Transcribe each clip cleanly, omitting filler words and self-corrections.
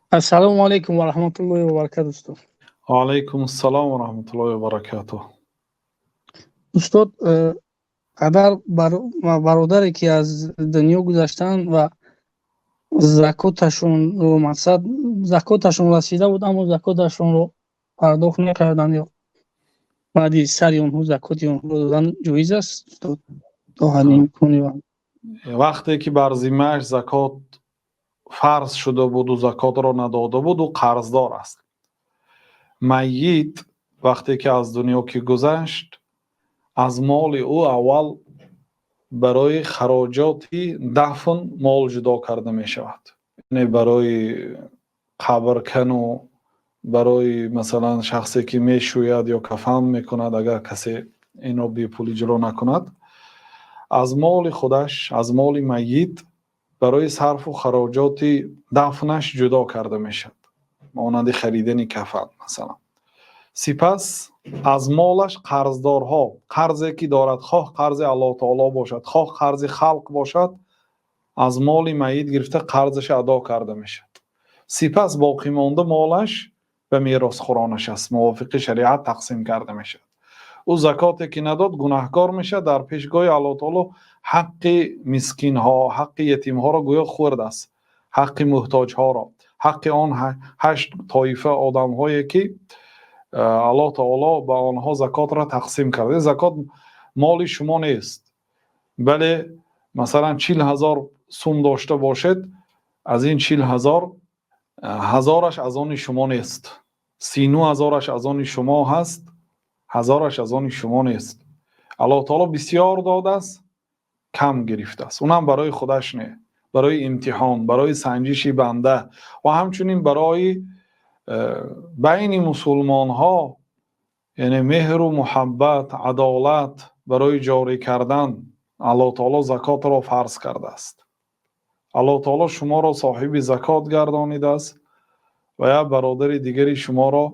Ассалому алайкум ва раҳматуллоҳи ва баракатуҳ, устод. Ва алайкум ассалом ва раҳматуллоҳи ва баракатуҳ. Устод, падар бародаре ки аз дунё гузаштанд ва закоташонро, мақсад, закоташон расида буд, аммо закоташонро пардохт накарданд ё баъди сари онҳо закоти онҳоро додан ҷоиз аст, устод, то ҳадди имкони? Вақте ки бар зиммааш закот фарз шуда буду закотро надода буд, ӯ қарздор аст. Майит вақте ки аз дунё ки гузашт, аз моли ӯ аввал барои хароҷоти дафн мол ҷудо карда мешавад, яъне барои қабркану барои, масалан, шахсе ки мешӯяд ё кафан мекунад. Агар касе инро бепул иҷро накунад, аз моли худаш, аз моли майит барои сарфу хароҷоти дафнаш ҷудо карда мешавад, монанди харидани кафан, масалан. Сипас аз молаш қарздорҳо, қарзе ки дорад, хоҳ қарзи Аллоҳу таоло бошад, хоҳ қарзи халқ бошад, аз моли майит гирифта қарзаша адо карда мешавад. Сипас боқимонда молаш ба меросхӯронаш аст, мувофиқи шариат тақсим карда мешавад. Ӯ закоте ки надод, гунаҳкор мешавад дар пешгоҳи Аллоҳу таоло. Ҳаққи мискинҳо, ҳаққи ятимҳоро гӯё хӯрдааст, ҳаққи муҳтоҷҳоро, ҳаққи он ҳашт тоифа одамҳое ки Аллоҳ таоло ба онҳо закотро тақсим карда. Закот моли шумо нест, бале, масалан, 40 000 сум дошта бошед, аз ин 40 000 ҳазораш аз они шумо нест, 39 ҳазораш аз они шумо ҳаст, ҳазораш аз они шумо нест. Аллоҳ таоло бисёр додааст, кам гирифтааст. Унам барои худаш не, барои имтиҳон, барои санҷиши банда ва ҳамчунин барои байни мусулмонҳо, яъне меҳру муҳаббат, адолат барои ҷорӣ кардан Аллоҳ таоло закотро фарз кардааст. Аллоҳ таоло шуморо соҳиби закот гардонидааст ва як бародари дигари шуморо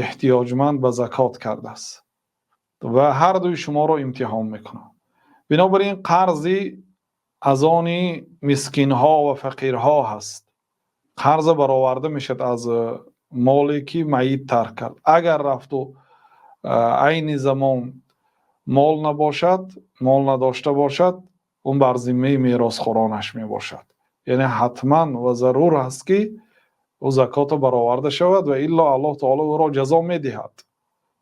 эҳтиёҷманд ба закот кардааст ва ҳардуи шуморо имтиҳон мекунад. Бинобар ин қарзи аз они мискинҳо ва фақирҳо ҳаст. Қарза бароварда мешавад аз моле ки майит тарк кард. Агар рафту айни замон мол набошад, мол надошта бошад, он бар зиммаи меросхӯронаш мебошад. Яъне ҳатман ва зарур аст, ки ӯ закото бароварда шавад, ва илло Аллоҳ таоло ӯро ҷазо медиҳад.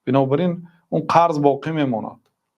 Бинобар ин он қарз боқӣ мемонад.